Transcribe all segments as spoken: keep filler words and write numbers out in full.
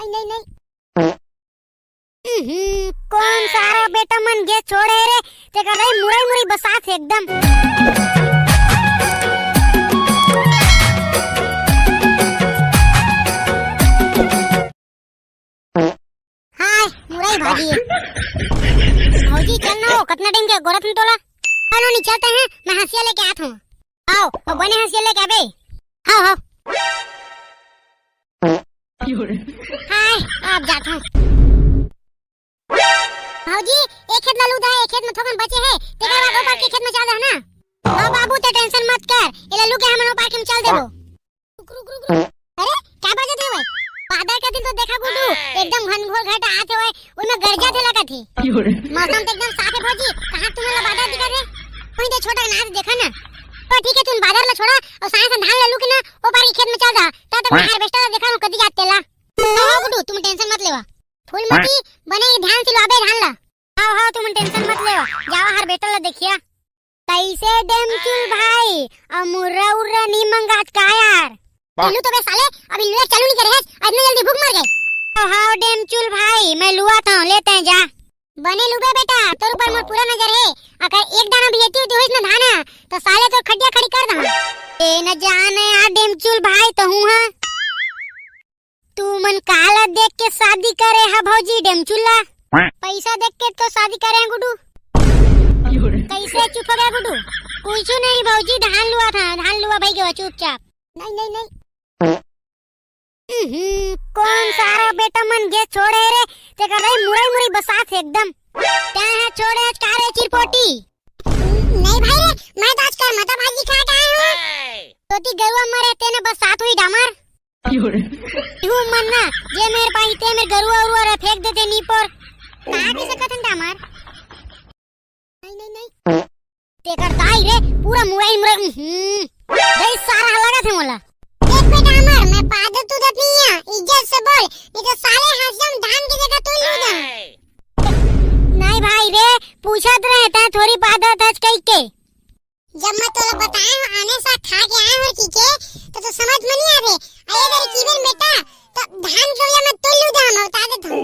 नहीं, नहीं, नहीं। हम्म, कौन सारा बेटा मन गे छोड़े रे, तेकर भाई मुरई मुरई बसात हे एकदम। हाय, मुरई भाजी। भौजी, चल ना हो, कतना टाइम के गोरत हन तोला। चलो नी, चलते हैं, मैं हंसिया लेके आत हूँ। आओ, तो बने हंसिया लेके आबे। हाँ, हाँ। हाय, आप जात हूँ। भौजी, एक खेत ला लूद हे, एक खेत में थोकन बचे हे, तेकर बाद ओ पार के खेत में चल दे ना। हाँ बाबू, ते tension मत कर, एला लू के हमन ओ पार के में चल देबो। रुक, रुक, रुक, रुक। अरे, का बजत हे भाई? बादर के दिन तो देखा गुड्डू, एकदम घनघोर घटा आत हे, ओमे गरजत हे लगत हे। मौसम तो एकदम साफ हे भौजी, कहाँ तुमन ला बादर दिखत हे? वहीं तो छोटा नाच देखा ना। तो ठीक हे, तुम बादर ला छोड़ा अउ साँय सन धान ला लू के ना, ओ पार के खेत में चल जा, तब तक मैं harvester ला देखा हूँ कदी जात तेला। हाँ गुड्डू, तुम tension मत लेवा। फूलमती, बने ही ध्यान से लुआबे धान ला। हाँ, हाँ, तुम tension मत लेवा, जावा harvester ला देखिया। कैसे डेमचुल भाई, अउ मुर्रा उर्रा नी मंगात का यार? पीलू तो बे साले, अभी लुए चालू नहीं करे है, इतने जल्दी भूख मर गए। ओ हाँ डेमचुल भाई, मैं लुआत हूँ, लेते हैं जा। बने लुबे बेटा, तोर ऊपर मोर पूरा नजर है, अगर एक दाना भी एती उती होइस ना धाना, तो साले तोर खड्डिया खड़ी कर दहा। ए न जाने यार डेमचुल भाई, तो हूँ हाँ। तुमन काला देख के शादी करे हा भौजी डेमचुल ला? पैसा देख के तो शादी करे हा गुड्डू। कैसे चुप हो गया गुड्डू? कुछ नहीं भौजी, धान लुआ था, धान लुआ भाई गवा चुपचाप। नहीं, नहीं, नहीं। हम्म, कौन सारा बेटा मन गे छोड़े रे, तेकर भाई मुरई मुरई बसात हे एकदम। तैं हा छोड़े आज का रे चिरपोटी? नहीं भाई रे, मैं तो आज करमता भाजी खा के आया हूँ। तोती गरुआ मरे तेने बसात हुई डामर। तू मन ना, जे मेर पाही ते मेर गरुआ उरुआ रे फेंक देते नी पर। कहाँ के सकत हन डामर? नहीं, नहीं, नहीं। तेकर दाई रे, पूरा मुरई, मुरई, हम्म। गई सारा लगत हे मोला। देख बेटा हमर, मैं पादत उदत नहीं है, इज्जत से बोल, नहीं तो साले हंसिया में धान के जगह तू लूद। नहीं भाई रे, पूछत रहे तैं थोड़ी पादत हस कहि के। जब मैं तोला बताए हूँ, आने सा खा के आए हूँ, ठीक है, तो तू समझ में नहीं आवे। अरे तेरे कीबेन बेटा, तो धान के वजह मैं तू लूद, मैं बता देता हूँ।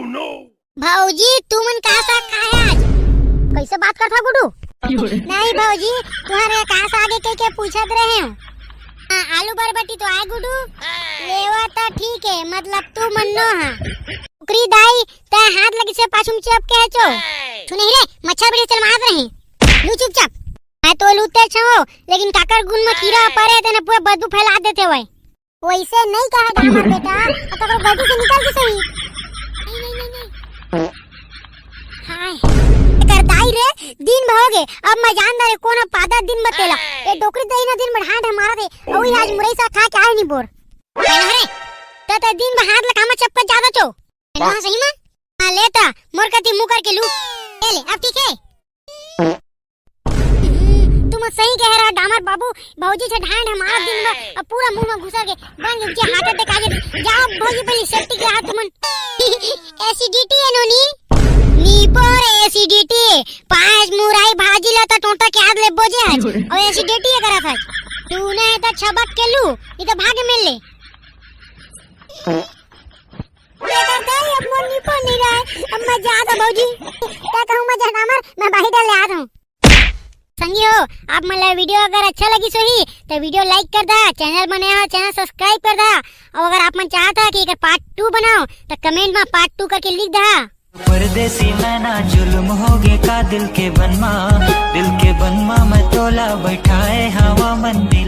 भौजी, तुमन का साग खाए आज? कैसे बात करत हा गुड्डू? नहीं भौजी, तुम्हारे का साग है कह के पूछत रहे हूँ। हाँ, आलू बरबटी तो आए गुड्डू। लेवा तो ठीक है, मतलब तू मन्नो हा। ओकरी दाई, तै हाथ लगी से पाछू में चप के चो। सुने ही रे, मच्छर बड़ी चल मारत रही। लू चुपचाप। मैं तो लूते छो, लेकिन काकर गुन में कीड़ा पड़े तेने पूरा बदबू फैला देते हुए। वैसे नहीं कहा डामर बेटा, अब तो गलती से निकल के सही। नहीं, नहीं, नहीं, नहीं। हाय। कर दाई रे, दिन भर हो गए, अब मैं जान दारे कौन पादा दिन बतेला। ये डोकरी दही ना दिन बढ़ा ढमारा दे, और आज मुरई सा खा के आए नहीं बोर। अरे, त त दिन भर हाथ लकामा चप्पल ज्यादा चो। ना सही में? हाँ, ले त, मोर कति मुंह करके लू। ले ले, अब ठीक है? तुम सही कह रहा डामर बाबू, भौजी से ढांड हमारा दिन में अब पूरा मुंह में घुसर के बन गई, मुझे heart attack आ गया। जाओ भौजी, पहले safety के हाथ तुमन। Acidity है नोनी। नी पर acidity, पांच मुरई भाजी ला त टोंटा के हाथ ले बोजे आज। और acidity है करा था। तू नहीं तो छबक के लू, नहीं तो भाग मिल ले। बेटा, दाई, अब मोर निपो नहीं रहा है। अब मैं जात हूँ, भौजी। क्या कहूँ मैं, जहनामर, मैं बाहर डाल ले आत हूँ। संगी हो, आप मन ला video अगर अच्छा लगी सोही, तो video like कर दा, channel बने हो, channel subscribe कर दा। और अगर आप मन चाहता है कि एकर part two बनाओ, तो comment में part two करके लिख दा। परदेसी मैना जुल्म होगे का दिल के बनमा, दिल के बनमा मैं तोला बैठाए हवा मंदिर।